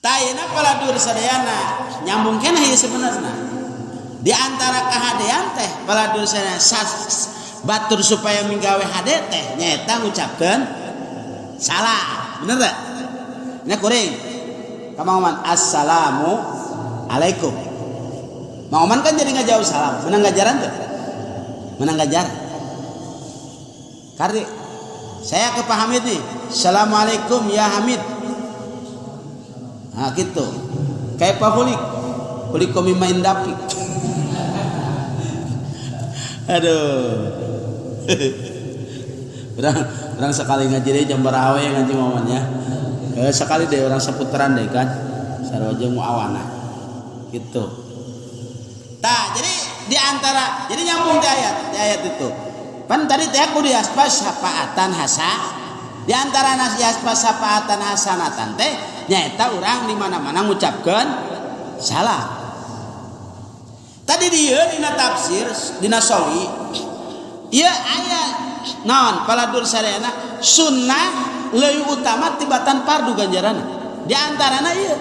Tah ayeuna paladur sadayana nyambung keneh ieu sebenarna. Di antara kahadean teh paladur sadayana batur supaya minggawe hade teh nyaeta ngucapkeun salah. Bener teh? Nya kuring. Ka Mang Oman assalamu alaikum. Mang Oman kan jadi ngajawab salam, menang ganjaran teh? Menang ganjaran. Kardi, saya ke Pak Hamid nih. Assalamualaikum ya Hamid. Nah gitu. Kayak Pak Hulik. Hulik komi main dapik. Aduh. Orang sekali ngaji deh jam berapa ya ngaji momennya. Sekali deh orang seputaran deh kan. Sarua jeung muawana. Gitu. Tah, jadi di antara jadi nyambung di ayat itu. Pan tadi teh kudu yaspa syafaatan hasa. Di antara yaspa syafaatan hasanatan teh nyaeta urang di mana-mana ngucapkeun salah. Tadi dia dina tafsir dina sawi ieu aya naon paladur sadayana sunnah leuwih utama tibatan fardu ganjaranna. Di antarana ieu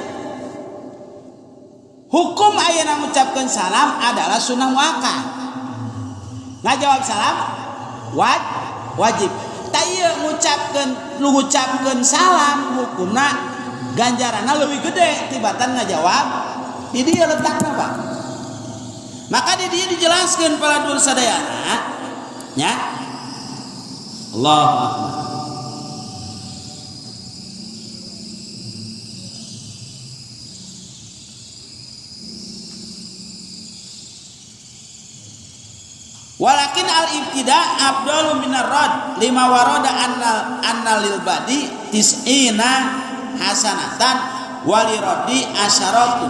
hukum ayeuna ngucapkeun salam adalah sunnah muakkad. Ngajawab salam wajib. Tah ieu ngucapkeun nu ngucapkeun salam hukumna ganjaranna leuwih gede tibatan ngajawab di dieu letakna Pak. Maka di dieu dijelaskeun paladur sadayana nya. Allahu akbar. Walakin al-ibtida afdalu minar rad lima warada annal annalil badi tis'ina hasanatan waliradi asyaratu.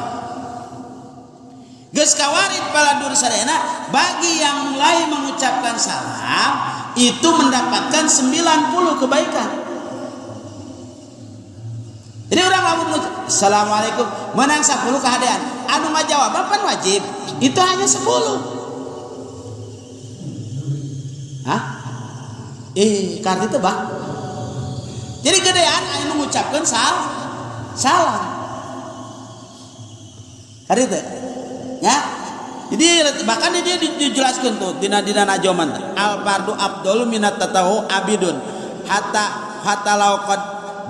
Geus kawarid paladur sadayana bagi yang mulai mengucapkan salam itu mendapatkan 90 kebaikan. Jadi orang lamun assalamualaikum menang 10 kehadean. Anu ngajawab pan wajib itu hanya 10. Hah? Kartu itu bah. Jadi gedean anu ngucapkeun salam. Kartu itu. Ya. Jadi bahkan dia dijelaskan tuh dina dina najoman al fardu afdalu minat tatahu abidun hatta hatta law qad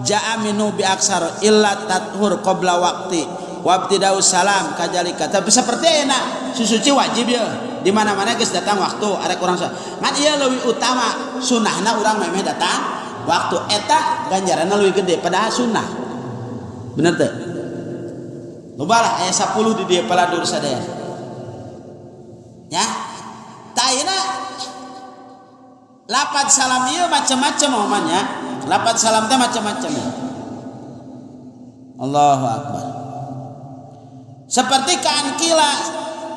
jaa minhu bi aksar illa tathur qabla waqti wabtidau salam kajalika. Tapi seperti enak susuci wajib ya. Di mana-mana geus datang waktu arek urang ngan ieu leuwih utama sunahna urang memeh datang waktu eta ganjaranna leuwih gede padahal sunnah. Bener teu? Loba lah aya 10 di dieu paladur sadaya. Ya. Tah ayeuna lapad salam ieu macam-macam omannya. Lapad salam teh macam-macam ya. Allahu akbar. Seperti kaankila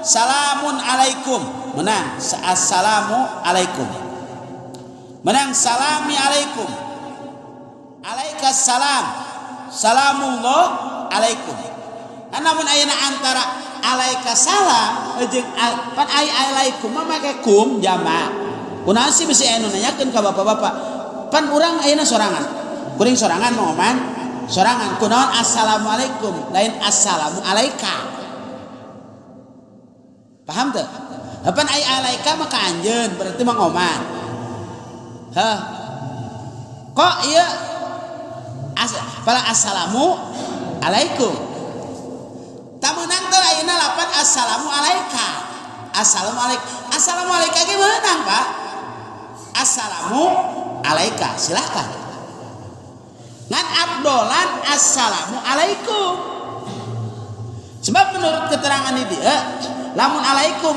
salamun alaikum menang assalamu alaikum menang salami alaikum alaikas salam salamullah alaikum. Namun ayeuna antara alaikas salam jeung pan ai alaikum mah make kum jama. Kunaon sih bisi anu nanyakeun ka bapak-bapak pan urang ayeuna sorangan kuring sorangan mau man sorangan kunaon assalamualaikum lain assalamu alaika. Paham teu? Pan ai alaika mah ka anjeun berarti Mang Oman. Hah. Kok ieu pala assalamu alaikum. Tah meunang teh ayeuna lapan assalamu alaika. Assalamualaikum. Assalamu alaika ge meunang, Pak. Assalamu alaika, silahkan. Ngan abdolan assalamu alaikum. Sebab menurut keterangan ini dia, lamun alaikum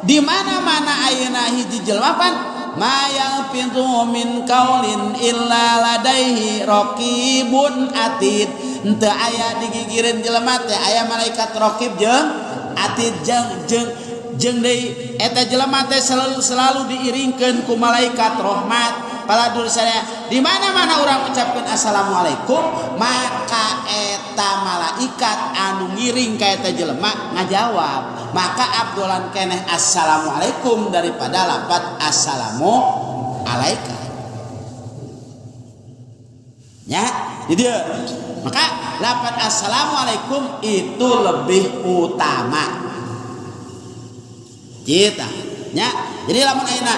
di mana-mana ayeuna hiji jelema pan ma yalfizu min qaulin illa ladaihi raqibun atid. Henteu aya digigireun jelema teh aya malaikat raqib jeung atid jeung jeung deui eta jelema teh selalu diiringkeun ku malaikat rahmat. Paladur saya di mana-mana urang ucapkeun assalamualaikum maka eta malaikat anu ngiring ka eta jelema ngajawab. Maka abdolan keneh assalamualaikum daripada lapat assalamu alaika. Ya, jadi maka Lapan assalamualaikum itu lebih utama. Kita nya. Jadi lamun ayeuna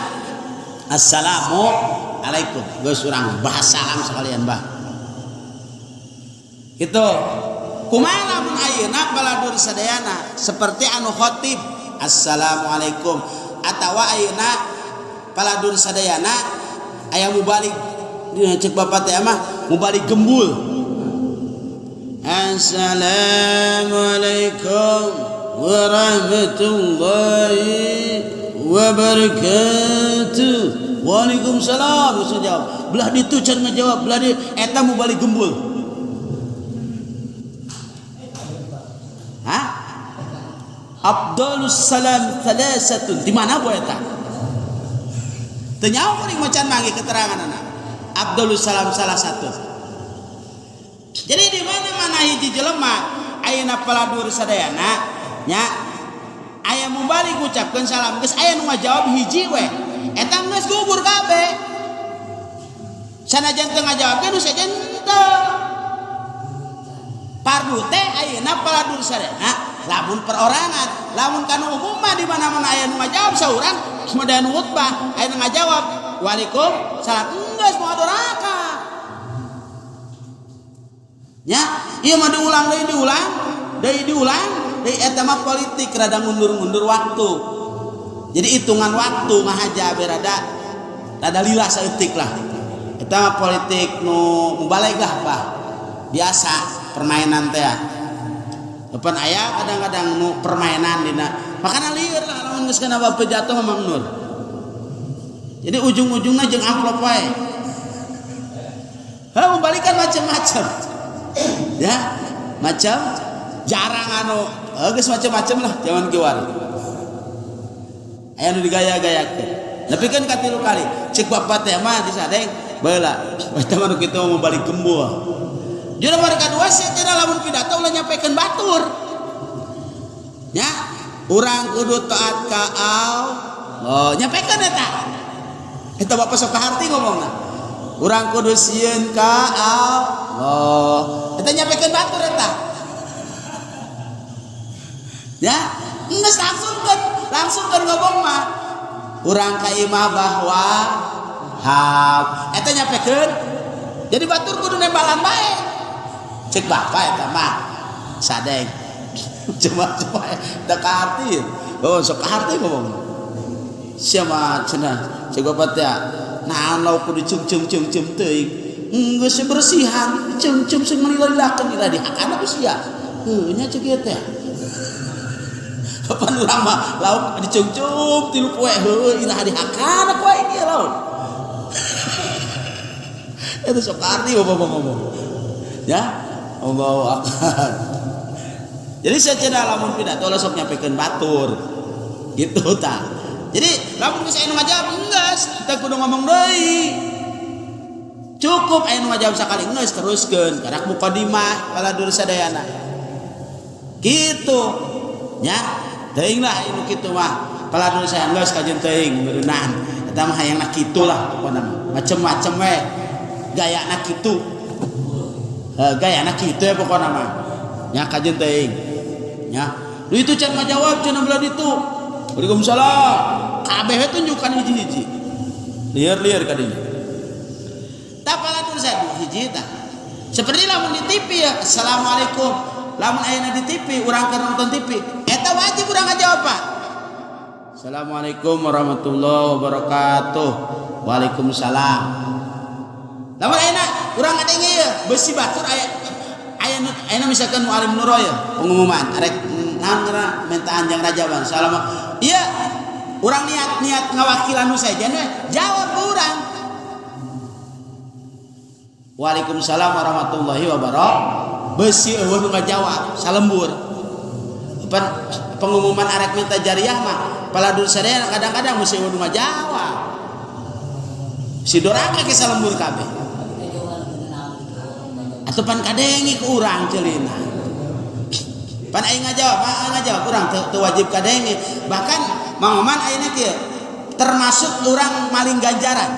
assalamualaikum geus urang bahas salam sekalian bah. Gitu. Kumaha lamun ayeuna baladur sadayana seperti anu khotib assalamualaikum atawa ayeuna baladur sadayana aya mubalig cek bapak teh mah mubalig gembul. Assalamualaikum warahmatullahi wabarakatuh. Waalaikumsalam. Bisa jawab. Belah ditu can ngajawab, belah di eta mubalig gembul. Hah? Abdulus salam thalatsatun. Di mana boe eta? Teu nyaho kuring macan manggih keterangan anak. Abdulus salam salah satu. Jadi di mana-mana hiji jelema ayeuna paladur sadayana nya aya mubalig ngucapkeun salam geus aya nu ngajawab hiji we. Eta geus gugur kabeh. Sanajan teu ngajawab ge nu sejen teu. Pardu teh ayeuna paladur sadayana lamun perorangan, lamun kanu umum mah di mana-mana aya nu ngajawab saurang, kemudian khutbah aya nu ngajawab waalaikumsalam geus moal doraka. Nya, ieu mah diulang deui diulang, deui diulang, deui eta mah politik rada ngundur-ngundur waktu. Jadi hitungan waktu ngahaja be rada rada lila saeutik lah. Eta mah politik nu mubalig lah bah. Biasa permainan teh. Depan aya kadang-kadang nu permainan dina. Makana lieur lah lamun geus kana bab pidato mah Mang Nur. Jadi ujung-ujungna jeung amplop wae. Hah, membalikan macam-macam. Ya, macam jarang anu geus macam-macam lah zaman kiwari. Aya nu digaya-gayakeun. Tapi kan katilu kali cek bapak teh mah disadeng baheula. Eta mah nu kitu mah balik gembul. Jeung mereka dua sih cenah lamun pidato ulah nyampekeun batur. Nya, urang kudu taat ka Allah. Nyampekeun eta. Eta bapak sok kaharti ngomongna. Urang kudu sieun ka Allah. Eta nyampekeun batur eta. Ya, geus langsung kan ngomong mah. Urang ka imah bahwa hab. Eta nyampekeun. Jadi batur kudu nembalan bae. Cek bapak eta mah sadeng. Cuma-cuma teu kaharti. Oh, sok kaharti ngomong. Siapa cenah? Cek bapak teh naon lauk kudu ceung-ceung-ceung teuing. Geus bersihan, ceung-ceung sing ngalila-lilakeun ira dihakan ku sia. Heuh nya cek ieu teh. Kapan urang mah lauk diceung-ceung tilu poe heuh ira dihakan ku aing ieu lauk. Itu sok kaharti bapak ngomong. Ya, Allahu akbar. Jadi secara lamun pidato lah sok nyampekeun batur. Gitu ta. Jadi lamun geus aya nu ngajawab geus, kita kudu ngomong deui. Cukup aya nu ngajawab sakali geus teruskeun karak mukadimah baladur sadayana. Gitu. Nya, teuing lah anu kitu mah. Baladur sadayana geus kajeun teuing beureunan. Eta mah hayangna kitu lah pokona mah. Macem-macem we. Gayana kitu. Gayana kitu ya pokona mah. Nya kajeun teuing. Nya. Nu itu can ngajawab cenah belah ditu. Waalaikumsalam. Kabeh we tunjukkan hiji-hiji. Lieur-lieur kadinya. Tah paladur saya hiji tah. Seperti lamun di TV ya, assalamualaikum. Lamun ayeuna di TV urang keur nonton TV, eta wajib urang ngajawab Pak. Assalamualaikum warahmatullahi wabarakatuh. Waalaikumsalam. Lamun ayeuna urang ngadenge ieu besi batur aya aya ayeuna misalkan Muallim Nuro ya pengumuman arek naon ngaranna minta anjang rajaban. Salam. Iya, urang niat-niat ngawakilan nu sejen we, jawab urang. Waalaikumsalam warahmatullahi wabarakatuh. Besi eueuh nu ngajawab salembur. Pengumuman arek minta jariah mah paladur sadaya kadang-kadang mesti eueuh nu ngajawab. Si doraka ke salembur kabeh. Atuh pan kadengi ku urang ceulina. Pan aing ngajawab, aing ngajawab urang teu wajib kadengi. Bahkan Mang Oman ayeuna kieu termasuk urang maling ganjaran.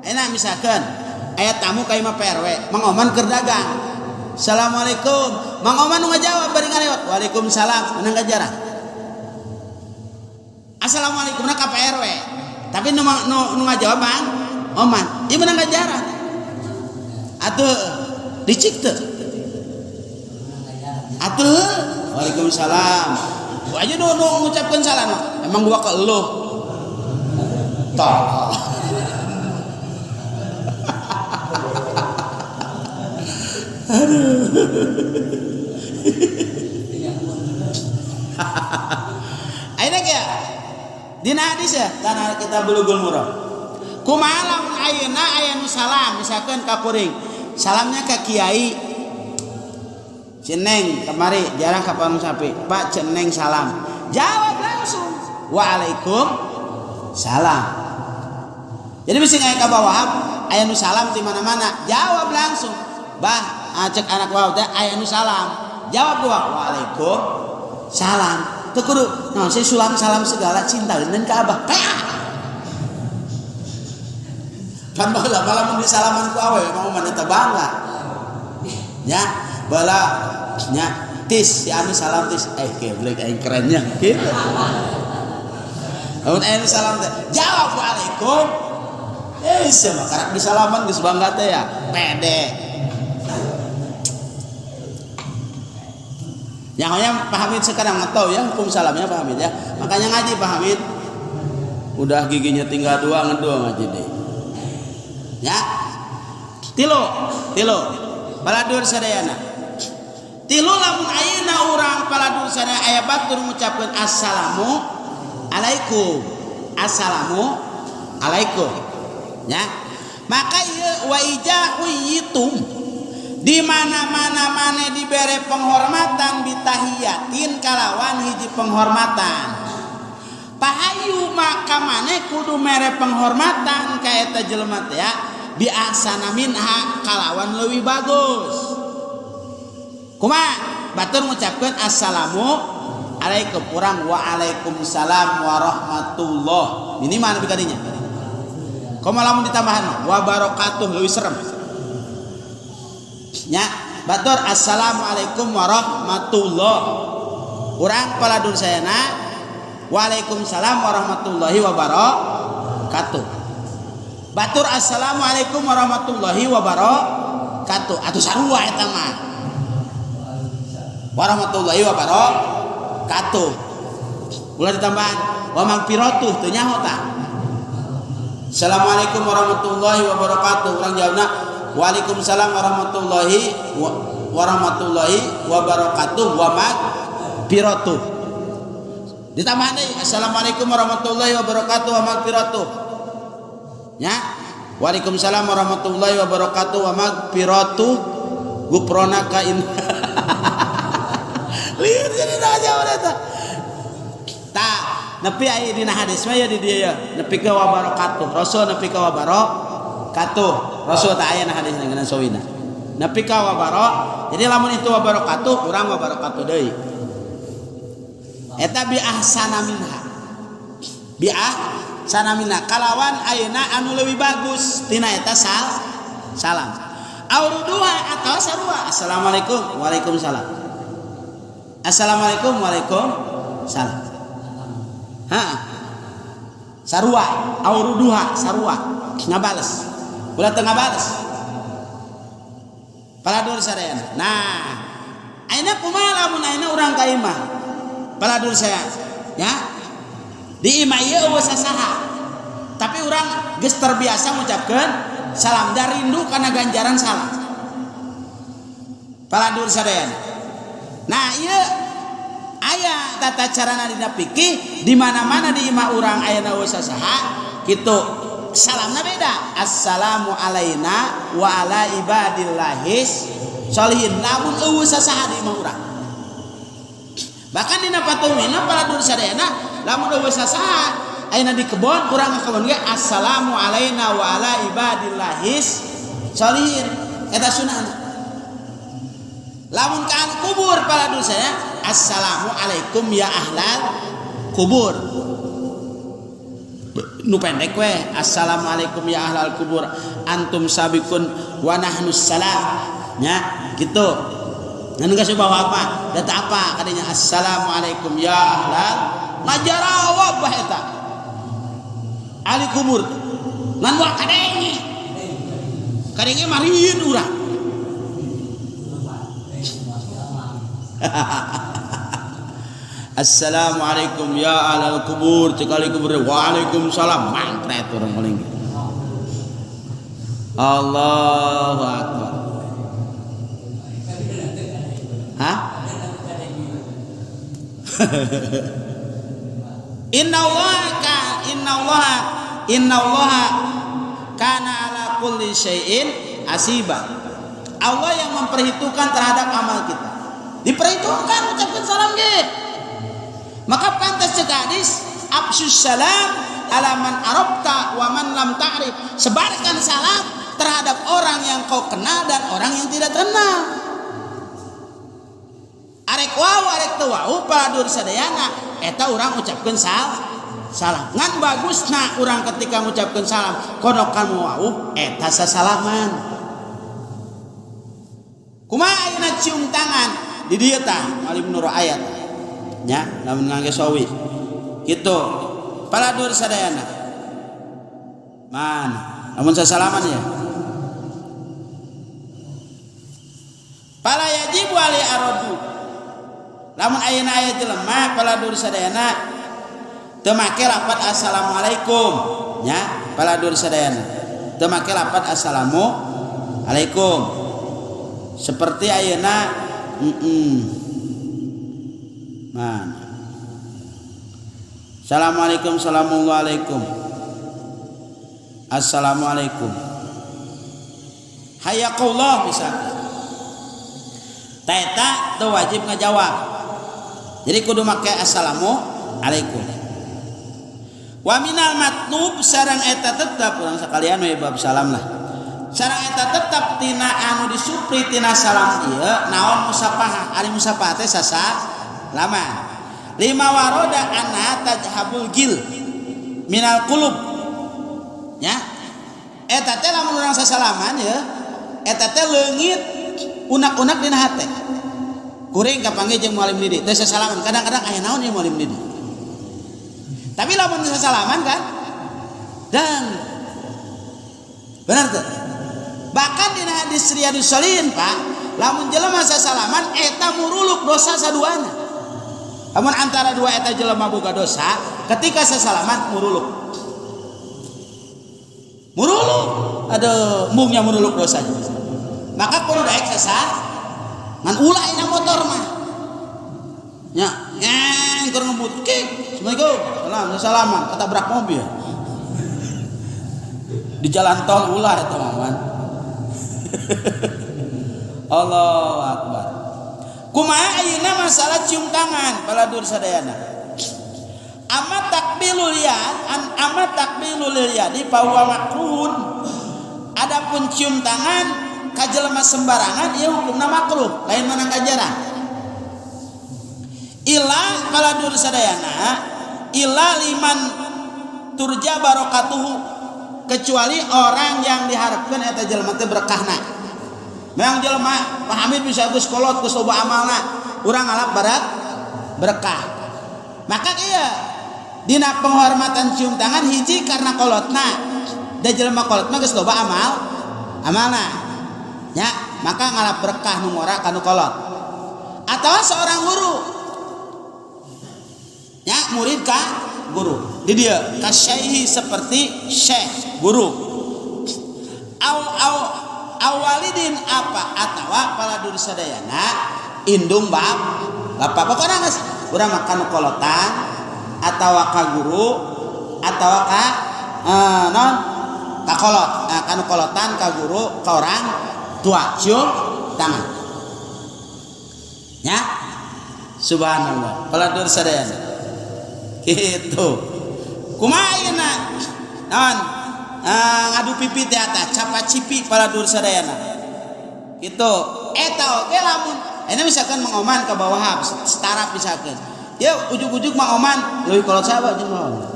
Ayeuna misalkan aya tamu ka imah PRW, Mang Oman keur dagang. Assalamualaikum. Mang Oman nu ngajawab bari ngalewat. Waalaikumsalam. Menang ganjaran. Assalamualaikum na ka Pak RW. Tapi nu nu, nu ngajawab Mang Oman. Ieu menang ganjaran. Atuh dicik teu? Atuh waalaikumsalam. Gua aja nu nu ngucapkeun salam. Emang gua ke elu. Tolol. Aduh. Ayeuna ge dina hadis ya tanah kita Bulughul Maram. Kumaha lamun ayeuna aya nu salam misalkan ka kuring. Salamnya ka kiai. Ceneng kemari jarang ka Pak Sapi. Pak Ceneng salam. Jawab langsung. Waalaikum salam. Jadi bisa aya ka bawah aya nu salam di mana-mana, jawab langsung. Bah, acek anak wah teh aya nu salam. Jawab gua, waalaikum salam. Teu kudu naon sih sulam salam segala cinta dan ka abah. Pea. Kan baheula malah mun disalaman ku awewe mah mana teh bangga. Ya, bala nya tis si anu salam tis eh geblek aing kerennya gitu. Lamun aya nu salam teh jawab waalaikum. Eh sia mah karak disalaman geus bangga teh ya. Pede. Yang hanya Pak Hamid sekarang nggak tahu ya hukum salamnya Pak Hamid ya. Makanya ngaji Pak Hamid. Udah giginya tinggal dua ngedua ngaji deh. Ya. Tilu, tilu. Paladur sadayana. Tilu lamun ayeuna urang paladur sadaya aya batur ngucapkeun assalamu alaikum. Assalamu alaikum. Ya. Maka ieu wa ija huyitum di mana-mana mane dibere penghormatan bitahiyatin kalawan hiji penghormatan. Pahayu maka mane kudu mere penghormatan ka eta jelema teh ya bi ahsana minha kalawan leuwih bagus. Kumaha? Batur ngucapkeun assalamu alaikum urang waalaikumsalam warahmatullah. Minimal nepi ka dinya. Kumaha lamun ditambahan wa barakatuh leuwih serem. Nya batur assalamualaikum warahmatullah. Urang paladun sayana waalaikumsalam warahmatullahi wabarakatuh. Batur assalamualaikum warahmatullahi wabarakatuh. Atuh sarua eta mah. Warahmatullahi wabarakatuh. Ulah ditambahan wa magfiratuh teu nyaho tah. Assalamualaikum warahmatullahi wabarakatuh. Urang jawabna waalaikumsalam warahmatullahi warahmatullahi wabarakatuh wa magfiratuh. Ditambah deui assalamualaikum warahmatullahi wabarakatuh wa magfiratuh. Ya. Waalaikumsalam warahmatullahi wabarakatuh wa magfiratuh gufronaka in. Lieur jadi aja eta. Tah, nepi aya dina hadis mah ya di dieu ya, nepi ka wabarakatuh. Rasul nepi ka wabarakatuh. Rasul tah aya na hadisna ngeunaan sawina. Nepi ka wabarok. Jadi lamun itu wabarakatuh, urang wabarakatuh deui. Eta bi ahsana minha. Bi ahsana minha kalawan ayeuna anu leuwih bagus tina eta salam. Auruduha atau sarua. Assalamualaikum, waalaikumsalam. Assalamualaikum, waalaikumsalam. Ha. Sarua, auruduha sarua. Ngabales. Ulah teu ngabales. Paladur sadayana. Nah, ayeuna kumaha lamun ayeuna urang ka imah? Paladur saya, ya. Di imah ieu eueuh sasaha. Tapi urang geus terbiasa ngucapkeun salam da rindu kana ganjaran salam. Paladur sadayana. Nah, ieu aya tata carana dina fikih di mana-mana di imah urang ayeuna eueuh sasaha kitu. Salamna beda. Assalamu alaina wa ala ibadillahis sholihin. Lamun eueuh sasaha di imah urang. Bahkan dina patumina paladur sadayana lamun eueuh sasaha ayeuna di kebon urang ka kebon ge assalamu alaina wa ala ibadillahis sholihin. Eta sunahna. Lamun ka kubur paladur sadayana assalamu alaikum ya ahlal kubur. Nu pendek we assalamualaikum ya ahlal kubur antum sabikun wa nahnu salam. Nya gitu. Ngan geus bawa apa? Data apa? Kadinya assalamualaikum ya ahlal ngajarawab bah eta. Ahli kubur. Ngan wa kadenge. Kadenge marieun urang. Assalamualaikum ya ahlal kubur. Cek ahli kubur waalaikumsalam. Mangkret urang paling. Allahu akbar. Hah? Inna Allah kana ala kulli syai'in hasiba. Allah yang memperhitungkan terhadap amal kita. Diperhitungkan ucapkan salam ge. Maka pantas cek hadis afsyus salam ala man arabta wa man lam ta'rif. Sebarkan salam terhadap orang yang kau kenal dan orang yang tidak kenal. Arek wau arek teu wau padur sadayana eta urang ucapkeun salam. Ngan bagusna urang ketika ngucapkeun salam kono kamu wau eta sasalaman. Kumaha ayeuna cium tangan di dieu tah alim nur ayat nya lamun ngangge sawi. Kitu. Paladur sadayana. Mana? Lamun sasalaman ya. Pala yajibu ali aradu. Lamun ayeuna aya jelema paladur sadayana teu make lafaz assalamualaikum nya paladur sadayana teu make lafaz assalamu alaikum seperti ayeuna mana assalamualaikum assalamualaikum assalamualaikum hayakallah misalkan ta eta teu wajib ngajawab. Jadi kudu make assalamu alaikum. Wa minal matlub sareng eta tetep urang sakalian we bab salam lah. Sareng eta tetep tina anu disupri tina salam ieu naon musafahah. Ari musafahah teh sasalaman. Lima waroda anna tajhabul gil minal qulub. Nya. Eta teh lamun urang sasalaman ye eta teh leungit unak-unak dina hate. Kuring kapanggih jeung muallim Didi teh sasalaman kadang-kadang aya naon ieu muallim Didi. Tapi lamun sasalaman kan dan benar teh. Bahkan dina hadis Riyadhus Shalihin Pak, lamun jelema sasalaman eta muruluk dosa saduana. Lamun antara dua eta jelema boga dosa, ketika sasalaman muruluk. Muruluk, aduh embungnya muruluk dosanya. Maka kudu daek sasa ngan ulah ina motor mah. Nya, ngeng keur ngebut. Kik. Assalamualaikum. Salam, salaman, ketabrak mobil. Di jalan tol ulah eta mah man. Allahu akbar. Kumaha ayeuna masalah cium tangan baladur sadayana. Amma takbilul yad an amma takbilul yadi fa huwa makruhun. Adapun cium tangan ka jelema sembarangan ieu hukumna makruh, lain menang ganjaran. Illa baladur sadayana illa liman turja barokatuhu, kecuali orang yang diharapkan eta jelema teh berkahna. Memang jelema Pak Hamid bisa geus kolot geus loba amalna, urang ngalap barat berkah. Maka iya dina penghormatan cium tangan hiji karena kolotna, da jelema kolot mah geus loba amalna. Ya, maka ngalap berkah nu ngora ka nu kolot. Atau seorang guru. Ya, murid ka guru. Di dia kasyaihi seperti syekh guru. Au au awalidin apa atawa paladur sadayana indung bab bapak pokokna geus urang makan kolotan atawa ka guru atawa ka non ka kolot kanu kolotan ka guru ka orang tua cium tangan ya subhanallah paladur sadayana gitu kumaha ayeuna naon ngadu pipi teh eta capa cipi paladur sadayana gitu eta oge lamun ini misalkan Mang Oman ke bawah setara misalkan ya ujug-ujug Mang Oman leuwih kolot saha jeung Mang Oman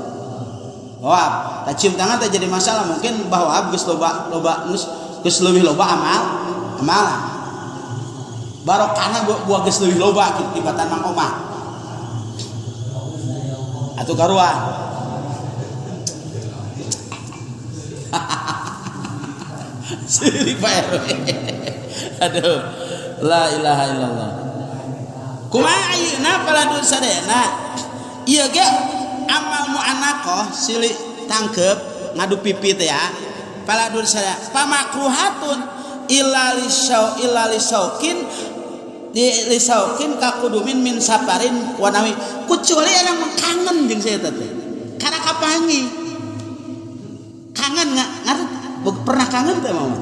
Wah, tak cium tangan tak jadi masalah mungkin bahwa geus loba loba geus leuwih loba amal amalan. Barokana buah geus leuwih loba kitu tibatan Mang Omah. Atuh karuan. Siri Pak RW. Aduh. La ilaha illallah. Kumaha ayeuna paladun sadayana? Ieu ge amal mu'anaqah silih tangkep ngadu pipi teh ya. Paladun sadaya pamakruhatun illa lisau illa lisaukin di lisaukin kakudumin min saparin wanawi kecuali orang kangen jeung saya teh. Karena kapangi kangen nggak ngerti pernah kangen teh mama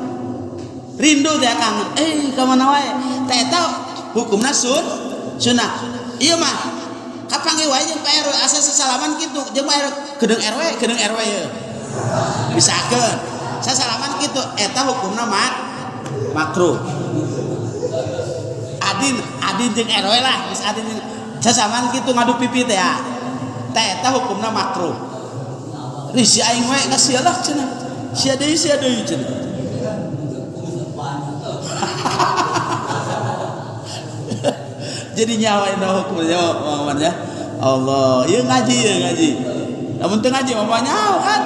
rindu teh kangen ka mana wae teh eta hukumna sunah ieu mah kapanggih wae jeung Pak RW asa sasalaman kitu jeung Pak RW kedeung RW ye bisakeun sasalaman kitu eta hukumna makruh adin adin jeung RW lah geus adin sasalaman kitu ngadu pipi teh ya teh eta hukumna makruh risi aing wae ka sia lah cenah sia deui cenah. Jadi nyawa ini hukumnya Muhammad ya Allah ya ngaji ya ngaji namun teu ngaji mah nyawa kan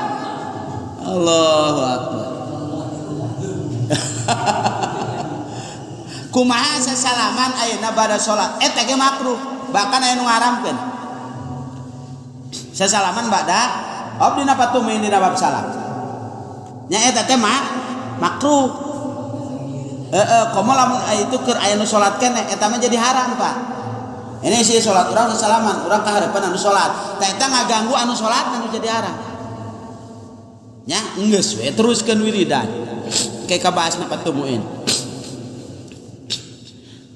Allahu Akbar. Kumaha sasalaman ayeuna bada salat eta ge makruh bahkan aya nu ngaramkeun sasalaman bada ob dina patumin dina bab salam nya eta teh makruh komo lamun itu keur aya nu salat keneh eta mah jadi haram Pak. Ini sih salat urang sasalaman urang ka hareupeun anu salat teh eta ngaganggu anu salat anu jadi haram nya geus we teruskeun wiridan ke kabahasna patumuin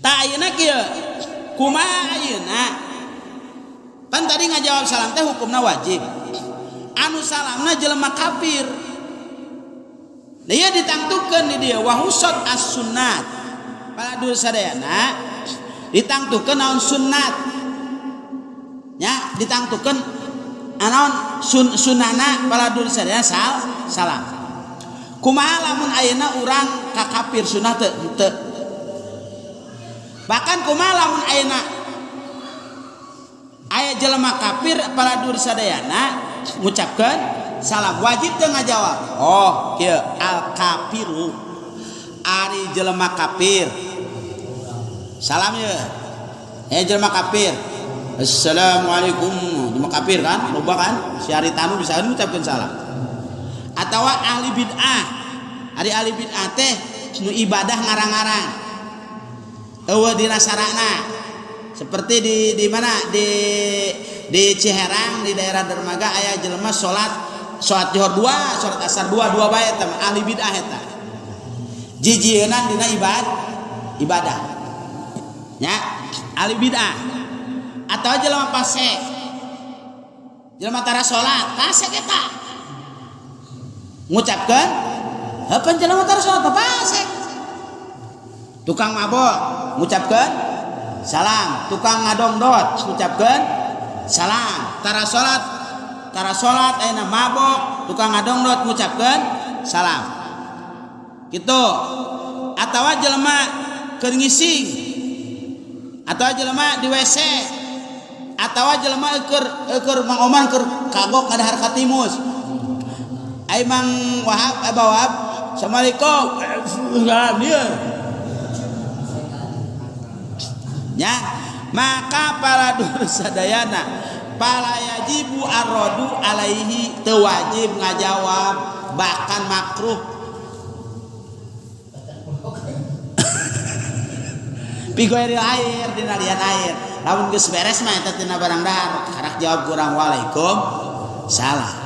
tah ayeuna kieu kumaha ayeuna pan tadi ngajawab salam teh hukumna wajib anu salamna jelema kafir. Nah, ieu ditangtukeun di dieu wahusat as-sunnat. Paladul sadayana ditangtukeun naon sunnat. Nya ditangtukeun naon sunana paladul sadayana salam. Kumaha lamun ayeuna urang ka kafir sunah teu henteu. Bahkan kumaha lamun ayeuna aya jelema kafir paladul sadayana ngucapkeun salam wajib teu ngajawab. Oh, kieu al kafiru ari jelema kafir. Salam ye. Jelema kafir. Assalamualaikum. Jelema kafir kan, loba kan? Si ari tanu bisa ngucapkeun salam. Atawa ahli bid'ah. Ari ahli bid'ah teh nu ibadah ngarang-ngarang. Eueuh dina sarana. Seperti di mana? Di Ciherang di daerah Dermaga aya jelema salat zuhur 2, salat asar 2, 2 bae eta ahli bid'ah eta. Jijieunana dina ibadah. Nya, ahli bid'ah. Atawa jelema fasik. Jelema tara salat, fasik eta. Ngucapkeun heupeun jelema tara salat fasik. Tukang mabok ngucapkeun salam, tukang ngadongdot ngucapkeun salam, tara salat ayeuna mabok, tukang ngadongdot ngucapkeun salam. Gitu. Atawa jelema keur ngising, atawa jelema di WC, atawa jelema keur Mang Oman keur kagok ngadahar katimus. Ai Mang Wahab, Abah Wahab, Assalamualaikum. Salam dia. Ya, maka para sadayana pala yajibu arrodu alaihi teu wajib ngajawab bahkan makruh. Pigoeril air dina lian air lamun geus beres mah eta tina barang dahar karak jawab kurang waalaikum salam.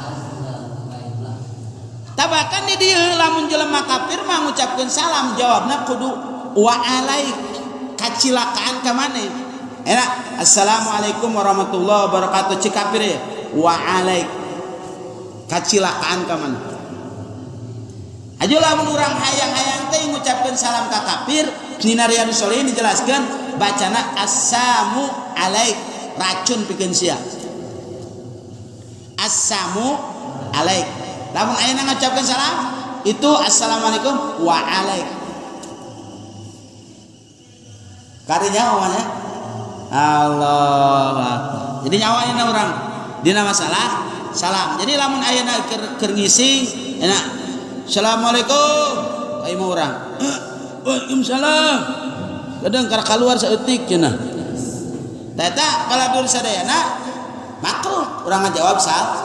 Tabakan di dieu lamun jelema kafir mah ngucapkeun salam jawabna kudu wa alaik kacilakaan ka maneh. Enak assalamualaikum warahmatullahi wabarakatuh cik kafir ya wa alaik kacilakaan ka maneh. Aja lamun urang hayang-hayang teh ngucapkeun salam ka kafir dina Riyadhus Shalihin dijelaskeun bacana assamu alaik racun pikeun sia. Assamu alaik lamun ayeuna ngucapkeun salam itu assalamualaikum wa alaik. Karinya omanya Allah Akbar. Jadi nyawa ayeuna urang dina masalah salam. Jadi lamun ayeuna keur ngising enak assalamualaikum ka imah urang. Waalaikumsalam. Kadang karek kaluar saeutik cenah. Tah eta paladur sadayana makruh urang ngajawab salah.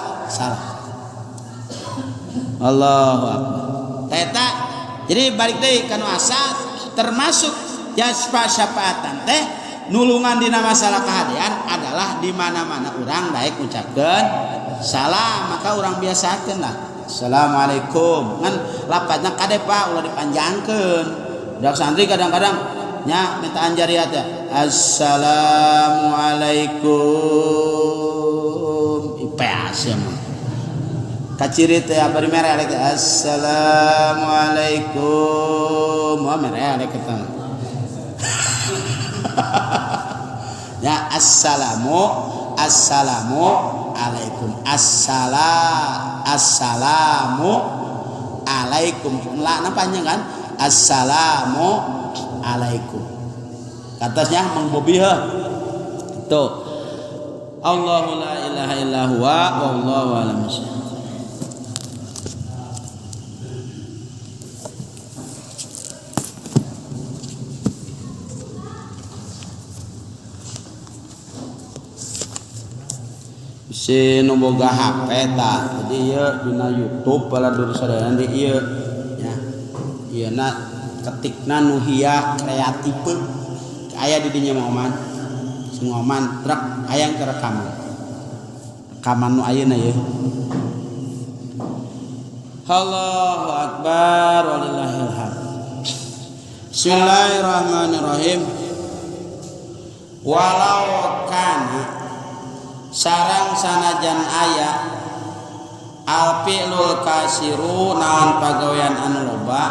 Allahu Akbar. Tah eta jadi balik deui ka nu asal termasuk jaspa syafaatan teh nulungan dina masalah kahadean adalah di mana-mana urang daek ngucapkeun salam, maka urang biasakeun lah. Assalamualaikum. Ngan lapatna kade Pak ulah dipanjangkeun. Budak santri kadang-kadang nya minta anjariat ya. Assalamualaikum. IPS ya mah. Kaciri teh apa di merek teh assalamualaikum. Wah merek eta mah. Ya assalamu assalamu alaikum assalamu alaikum. Lah panjang kan? Assalamu alaikum. Katasnya Mang Bobi heuh. Itu. Allahu la ilaha illa huwa wallahu a'lam bishawab. Si nu boga HP tah. Jadi ieu dina YouTube baladur sadayana di ieu nya. Ieu na ketikna nu hia kreatif aya di dinya mah oman. Sing oman truk hayang ke rekaman. Rekaman nu ayeuna ieu. Allahu akbar walillahil hamd. Bismillahirrahmanirrahim. Walau kana sarang sanajan aya alfi'lul kasiru naon pagawean anu loba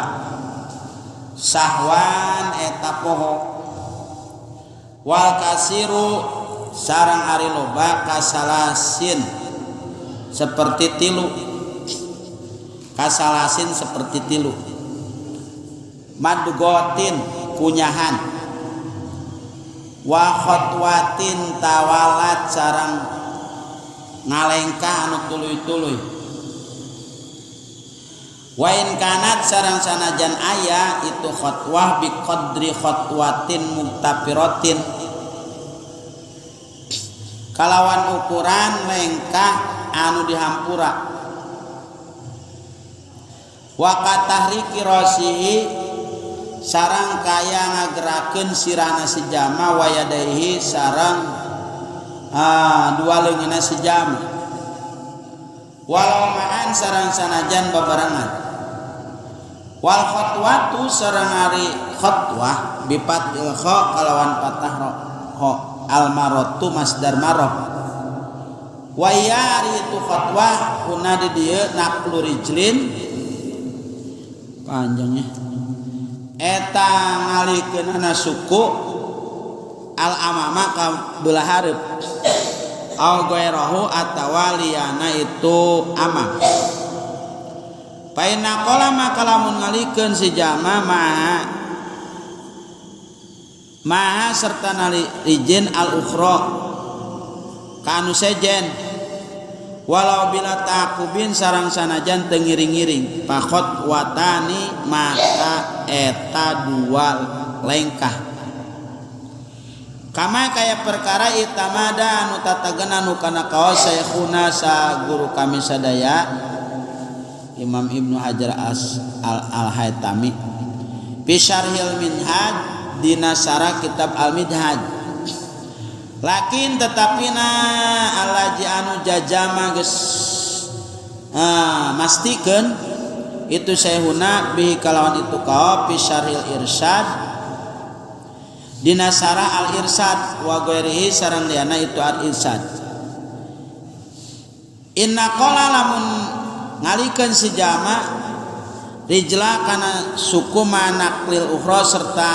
sahwan eta poho wal kasiru sarang ari loba kasalasin seperti tilu kasalasin seperti tilu madgotin kunyahan wa khotwatin tawalat sarang ngalengkah anu tuluy-tuluy wa in kanat sarang sanajan aya itu khotwah bi qadri khotwatin muktafiratin kalawan ukuran lengkah anu dihampura wa katahriki rasihi sarang kaya ngagerakeun sirahna si jama wa yadaihi sarang dua leungeunna si jama walau ma'an sarang sanajan babarengan wal khatwatu sarang ari khatwah bifathil kha kalawan patah ro kha al maratu masdar marah wa yari itu khatwah kuna di dieu naqlu rijlin panjangnya eta ngalikeunana suku al amama ka belah hareup au ghairahu atawa liyana itu amam paina qala maka lamun ngalikeun si jama maha maha serta nali rijin al ukhra kanu sejen walau bila taqubin sarang sanajan teu ngiring-ngiring pakot watani maka eta dua lengkah kama kaya perkara itamada anu tatagena nu kana kaos syekhuna sa guru kami sadaya Imam Ibnu Hajar Al-Haytami fi syarhil Minhaj dina syarah kitab Al-Minhaj lakin tetapi na alaji anu jajama geus mastikeun itu syekhuna bihi kalawan itu kaos fi syarhil Irsyad dina syarah Al-Irsyad wa ghairihi sareng liana itu Al-Irsyad inna qala lamun ngalikeun si jama rijla kana suku manaklil ukhra serta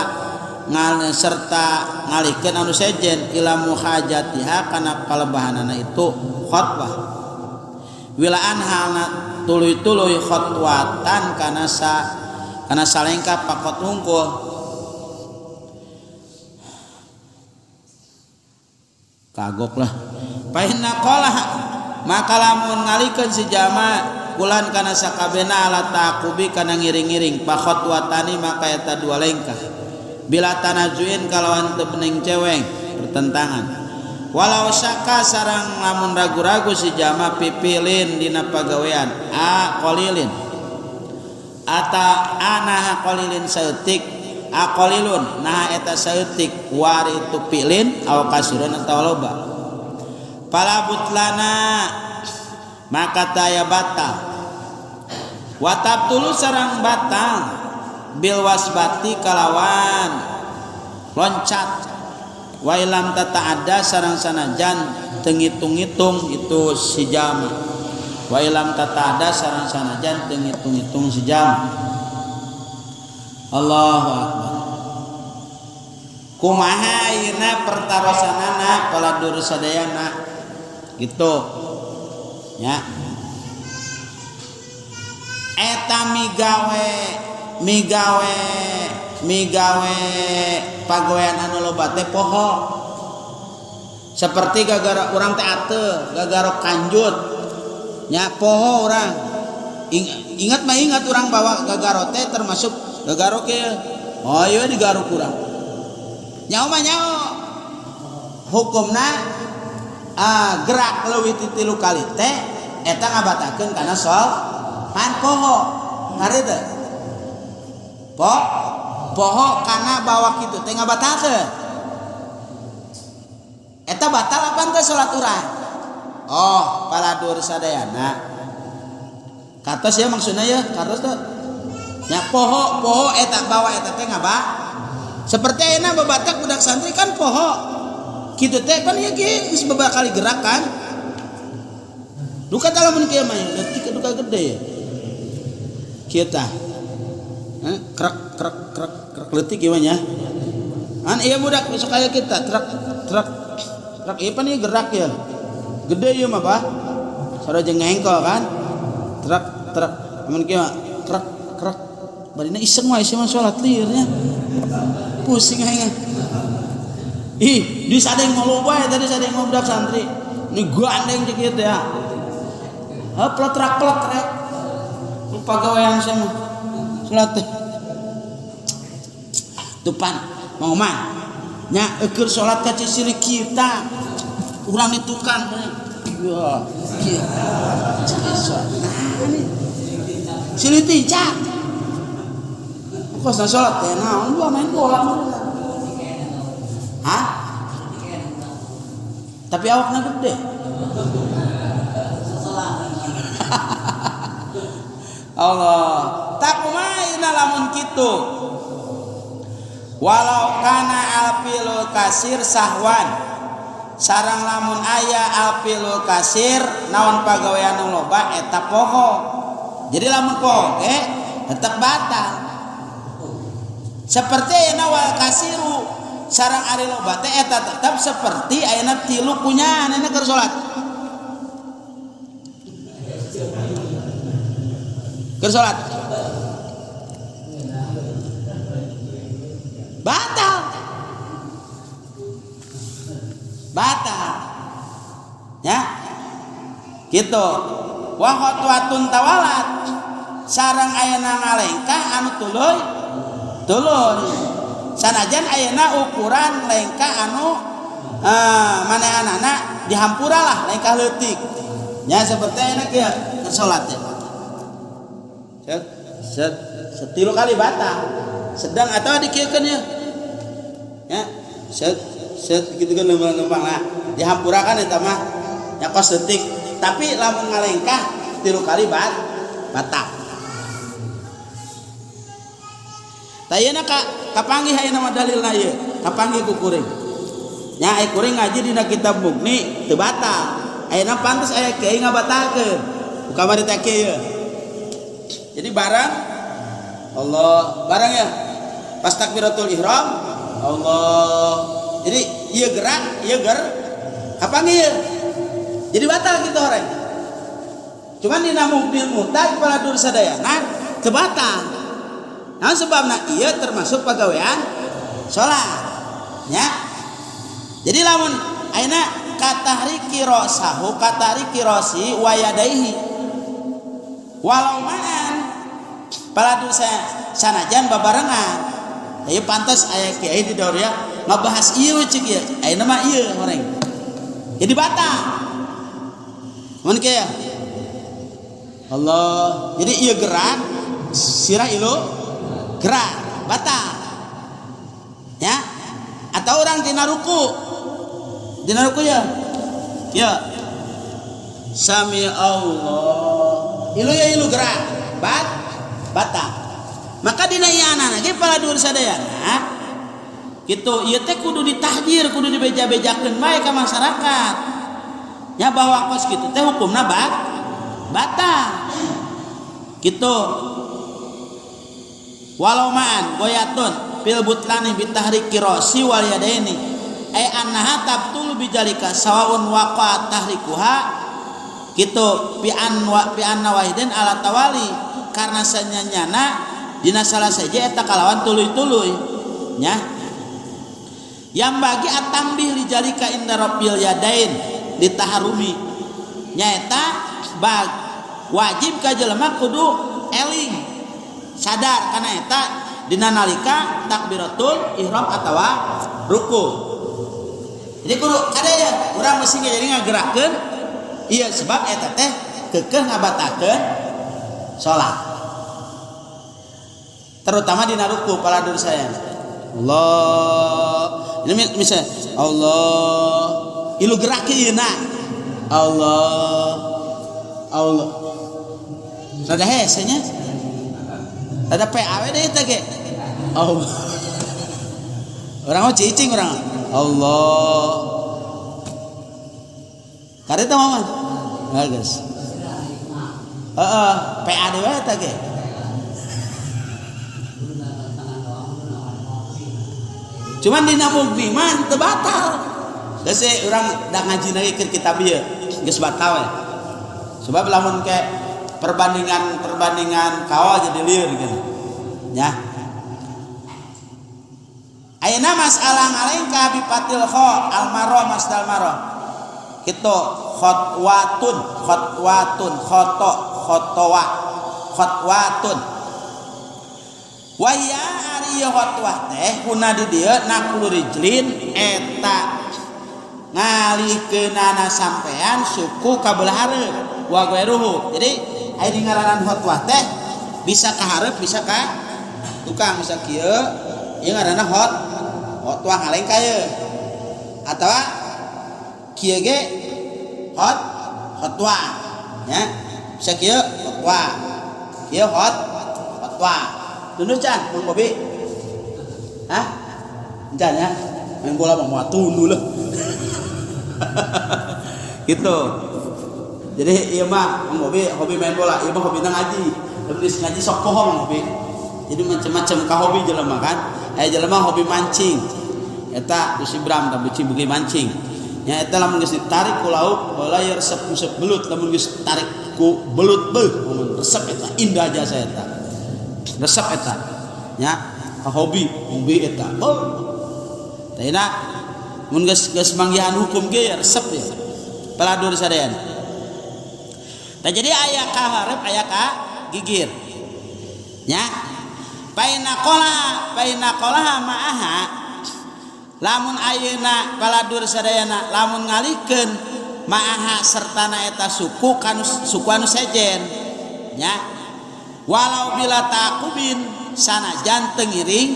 serta ngalihkeun anu sejen ila muhajatiha kana kalebahanana itu khotbah wilaan halna tuluy-tuluy khotwatan kana kana salengkah pakot hungkul. Kagok lah. Fa inna qala maka lamun ngalikeun si jama kulan kana sakabehna ala taqubi kana ngiring-ngiring fa khatwatani maka eta dua lengkah bila tanajuin kalawan teu bening ceweng pertentangan. Walau syaka sarang lamun ragu-ragu si jama pipilin dina pagawean a qalilin ata anaha qalilin saeutik a qalilun naha eta saeutik wari tu pilin aw kasirun atawa loba fala butlana maka taya batal wa tabtulu sarang batal bil wasbati kalawan loncat wa ilam tata'adda sarang sanajan teu ngitung-ngitung itu si jama wa ilam tata'adda sarang sanajan teu ngitung-ngitung si jama. Allahu akbar. Kumaha ayeuna pertarosanana paladur sadayana gitu nya eta migawe pagawean anu loba teh poho seperti gagara urang teh ateu gagaro kanjut nya poho urang ingat mah ingat urang bahwa gagaro teh termasuk gagaro ke oh ieu digaruk urang nyaho mah nyaho hukumna gerak leuwih ti 3 kali teh eta ngabatakeun kana sol pan poho harita poho kana bawa kitu teh ngabatalkeun eta batal apa teh salat urang oh paladur sadayana katos ya maksudna ya katos teh nya poho poho eta bawa eta teh ngaba seperti ayeuna babatak budak santri kan poho kitu teh pan ieu ge geus beberapa kali gerak kan duka lamun kieu mah leutik duka gede ya kieu tah krek krek krek krek leutik ieu mah nya an ieu budak besok aya kita trek trek trek ieu pan ieu gerak ya gede ieu mah bah sarua jeung ngengkol kan trek trek mun kieu krek krek barina iseng wae sia mah salat lieur nya pusing aing. Ih, di sadeng ngoloba ya tadi sadeng ngobrol santri. Ini gandeng cek kieu teh ya. Ha pletrak pletrek. Lupa gawean sia mah. Salat teh. Tupan mau mah. Nya eukeun salat ka cisirik kita. Urang di tukang. Iya, kieu. Silih tincak. Kos salat teh naon gua main bola. Hah? Tapi awakna gede. Allah. Tak kumaha lamun kitu. Walau kana alfilul kasir sahwan. Sarang lamun aya alfilul kasir naon pagawean nu loba eta poho. Jadi lamun poho ge tetep batal. Seperti ayeuna wal kasiru sarang ari loba teh eta tetep seperti ayeuna tilu kunyaan ayeuna keur salat. Keur salat. Batal. Batal. Ya. Gitu. Wa khatwatun tawalat sarang ayeuna ngalengkah anu tuluy tuluy. Sanajan ayeuna ukuran lengkah anu manehanana dihampura lah lengkah leutik. Nya seperti ayeuna kieu keur salat teh. Set set setilu kali batal. Sedang atau dikieukeun ya. Ya, set set kitu kan lempang-lempang lah. Dihampura kan eta mah nya kos leutik. Tapi lamun ngalengkah 3 kali batal. Tayana ka kapanggih ayeuna mah dalilna ieu, kapanggih ku kuring. Nya ai kuring ngaji dina kitab Mughni teu batal. Ayeuna pantes aya kiai ngabatalkeun. Ku kamari teh kieu ieu. Jadi barang Allah, barang ya. Pas takbiratul ihram, Allah. Jadi ieu gerak, ieu ger, kapanggih ieu. Jadi batal gitu orang. Cuman dina Mughnil Muhtaj paladur sadayana teu batal. Nah sebabna ieu termasuk pagawean salat. Ya. Jadi lamun ayeuna Katahriki rosahu katahriki rosi wa yadaihi walau ma'an paladur sanajan babarengan. Ieu pantas aya kiai di dauriyah ngabahas ieu cek ieu ayeuna mah ieu horeng jadi batal mun kieu Allah. Jadi ieu gerak sirah ilu gerak batal ya. Atau orang dina ruku ya ya sami Allah ilu ya ilu gerak bat batal. Maka dina ieu ge paladur sadayana kitu ieu teh kudu ditahjir, kudu dibeja-bejakeun bae ka masyarakat nya bahwa kos kitu teh hukumna batal kitu. Walau ma'an goyatun fil butlani bitahriki rasi wal yadaini ay annaha tabtul bijalika sawaun waqa tahrikuha kitu fi an wa fi anna wahidin ala tawali karena sanyanyana dina salah saja eta kalawan tuluy-tuluy nya. Yang bagi atambih lijalika inda rabbil yadain ditaharumi nyaeta bag wajib ka jelema kudu eling sadar kana eta dina nalika takbiratul ihram atawa ruku. Jadi kudu kada ya urang mesti jadi ngagerakeun ieu sebab eta teh keukeuh ngabatalkeun salat. Terutama dina ruku paladur saya. Allah ini misalnya Allah ilu gerak ieu na Allah Allah rada hese nya rada PAW deh eta ge Allah orang mah cicing orang Allah kareta mah bagus heeh PAD we eta ge. Cuman dina mugni mah teu batal. Geus urang da ngaji lagi keur kitab ieu geus batal we. Sebab lamun ke perbandingan kawa jadi lieur gitu. Ya. Ayeuna masalah ngalengka bipatil kha almaro masdal maro. Kitu khatwatun khatwatun khoto khotowa khatwatun. Wa ya ari khatwah teh kuna di dieu naklu rijlin eta ngalihkeunana sampean suku ka belah hareup wa ghairuhu. Jadi aya di ngaranan khotwah teh bisa ka hareup bisa ka tukang bisa kieu ieu ngaranna khotwah ngalengka ieu atawa kieu ge khotwah nya bisa kieu khotwah kieu khotwah. Tunduh can Mang Bobi. Hah? Can ya? Main bola mah moal tunduh lah. Gitu. Jadi ieu mah Mang Bobi hobi main bola, ieu mah hobina ngaji. Lamun geus ngaji sok poho Mang Bobi. Jadi macam-macam ka hobi jelema kan. Aya jelema hobi mancing. Eta Gusti Bram tah beuki mancing. Nya eta lamun geus ditarik ku lauk heula ieu resep-resep belut, lamun geus tarik ku belut beuh mun resep eta indah jasa eta. Resep eta nya hobi hobi eta oh tah mun geus geus manggihan hukum ge ya resep ya paladur sadayana. Tah jadi aya ka hareup aya ka gigir nya paina qolaha ma'aha lamun ayeuna paladur sadayana lamun ngalikeun ma'aha sertana eta suku kanu suku anu sejen nya walau bila taqubin sanajan teu ngiring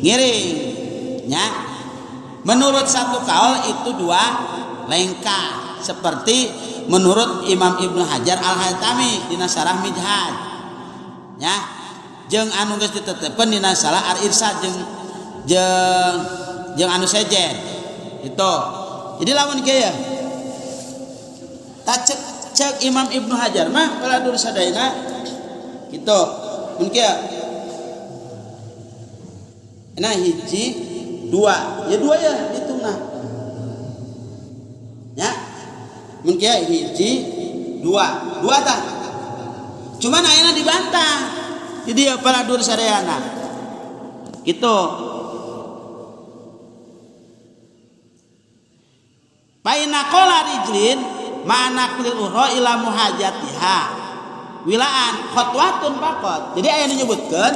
ngiring nya. Menurut satu kaul itu dua lengkah seperti menurut Imam Ibnu Hajar Al-Haytami dina Syarah Minhaj nya jeung anu geus ditetepkeun dina Syarah Al-Irsyad jeung jeung jeung anu sejen itu. Jadi lamun kieu ya ta cek Imam Ibnu Hajar mah paladur sadayana gitu mun kieu nah hiji dua ya dua ya hitungna ya mun kieu hiji dua dua tah cuman ayeuna dibantah di dieu paladur sadayana gitu. Paina qala rijlin ma'ana kulil uhra ila muhajatiha wilaan khotwatun faqat. Jadi aya nu nyebutkeun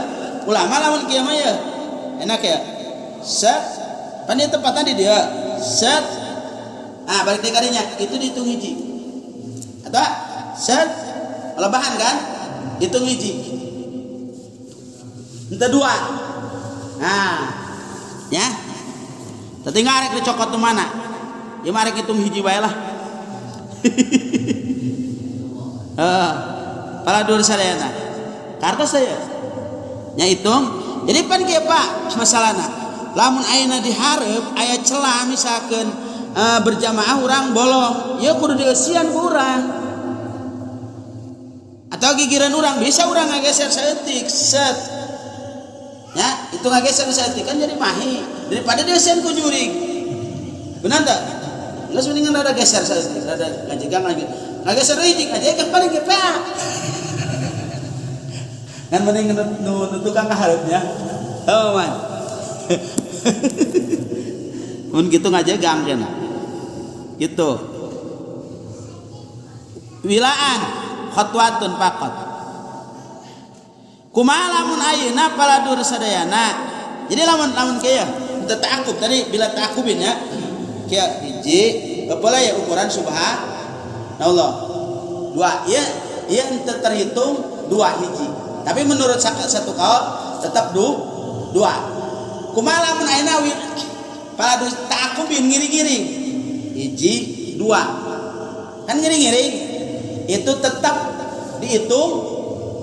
ulama lamun kieu mah ya enak ya set pan ieu tempatna di dieu set ah balik deui kadinya itu dihitung hiji atau set lebahan kan hitung hiji ente dua. Nah ya tapi nggak arek dicokot tuh mana ya mah arek hitung hiji bae lah. Para dur sadayana kartos saya nya hitung. Jadi pan kieu Pak masalahna lamun ayeuna dihareup aya celah misalkeun berjamaah urang bolong ya kudu dieusian ku urang atau gigiran urang bisa urang ngageser saeutik set ya itu ngageser saeutik kan jadi mahi daripada dieusian ku jurig. Benar tak? Geus mendingan rada geser saeutik rada ngajegang lagi ngageser hiji ngajegang paling ge PA kan mending nu tukang ka hareupnya. Oh man. Mun kitu ngajegang cenah. Gitu. Wilaan khatwatun faqat. Kumaha lamun ayeuna paladur sadayana. Jadi lamun lamun kieu teu ta'akub tadi bila ta'akubin ya. Kieu hiji apalah ya ukuran subhanallah. Dua ieu ieu henteu terhitung dua hiji. Tapi menurut satu kaul tetap dua. Kumaha lamun ayeuna paladur ta'akubin ngiring-ngiring. Hiji dua. Kan ngiring-ngiring itu tetap dihitung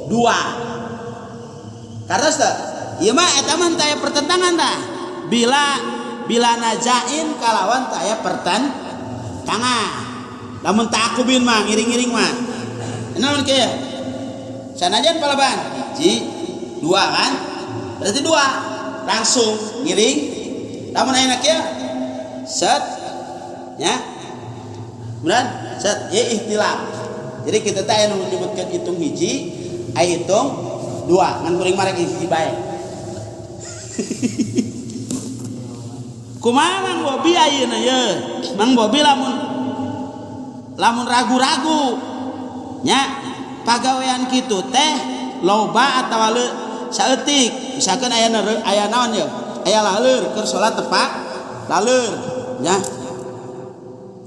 dua. Karena ieu mah eta mah teu aya pertentangan tah. Bila bila nazain kalawan teu aya pertentangan. Lamun ta'akubin mah ngiring-ngiring mah. Naon kieu? Sanajan palaban hiji dua kan? Berarti dua langsung ngiring. Lamun ayeuna kieu set nya. Kemudian set ieu ikhtilaf. Jadi kita teh aya nu nyebutkeun hitung hiji, aya hitung dua, ngan kuring mah rek hiji bae. Kumaha Mang Bobi ayeuna ye? Mang Bobi lamun lamun ragu-ragu nya pagawean kitu teh loba atawa saeutik. Misalkan aya aya naon ye? Aya laleur keur salat tepak laleur nya.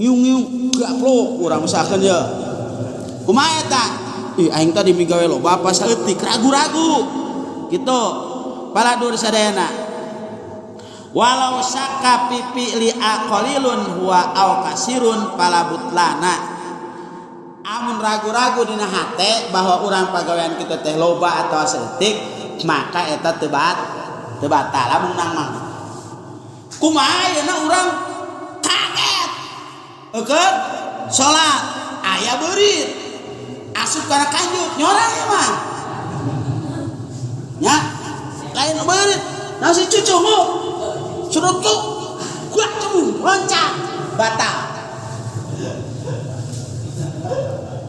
Ngiung-ngiung gaplok urang misalkan ye. Kumaha eta? Ih aing tadi migawe loba apa saeutik ragu-ragu. Gitu. Paladur sadayana. Walau syakka pipi li aqalilun huwa au kasirun palabutlana. Amun ragu-ragu dina hate bahwa urang pagawean kita teh loba atau saeutik maka eta teu batal lamun nang mah. Kumaha ayeuna urang kaget. Eukeun salat aya beurit asup kana kanjut nyorang ieu mah. Nya lain beurit nasi cucunguk surut tuh kuat cembung loncat batal.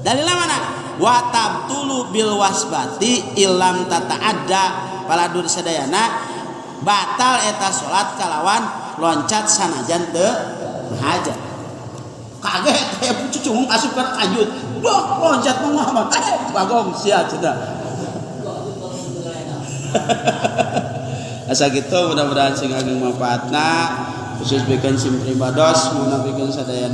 Dalilnya mana? Wa tabtulu bil wasbati ilam tata'adda paladur sadayana batal eta salat kalawan loncat sanajan teu hajat. Kaget aya cucung asup ka kanjut. Boh loncat Muhammad. Bagong sia cenah. Asa gitu mudah-mudahan sing ageng manfaatna khusus bikeun sim pribados munafikeun sadayana.